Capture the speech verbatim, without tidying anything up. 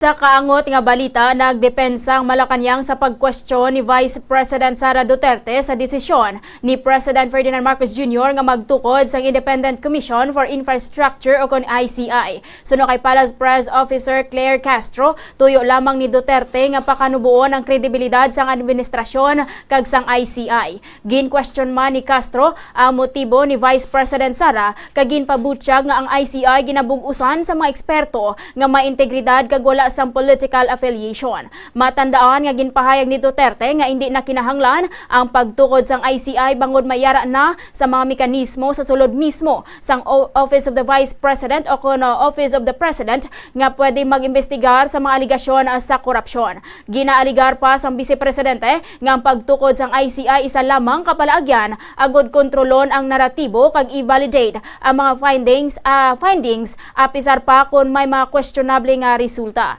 Sa kaangot nga balita, nagdepensa ang Malacañang sa pagkwestiyon ni Vice President Sara Duterte sa desisyon ni President Ferdinand Marcos Junior nga magtukod sang Independent Commission for Infrastructure o kon I C I. Suno kay Palace Press Officer Claire Castro, tuyo lamang ni Duterte nga pakanubuon ang kredibilidad sang administrasyon kag sang I C I. Gin-question man ni Castro ang motibo ni Vice President Sara, kag ginpabutyag nga ang I C I ginabug-usan sa mga eksperto nga may integridad kag wala sang political affiliation. Matandaan nga ginpahayag ni Duterte nga indi na kinahanglan ang pagtukod sang I C I bangod may ara na sa mga mekanismo sa sulod mismo sang O-, Office of the Vice President o kon, uh, Office of the President nga pwede mag-imbestigar sa mga alegasyon, uh, sa korupsyon. Ginaaligar pa sang Bise Presidente nga ang pagtukod sang I C I isa lamang ka palaagyan agod kontrolon ang naratibo kag i-validate ang mga findings, ah, findings, apisar pa kon may mga questionable nga resulta.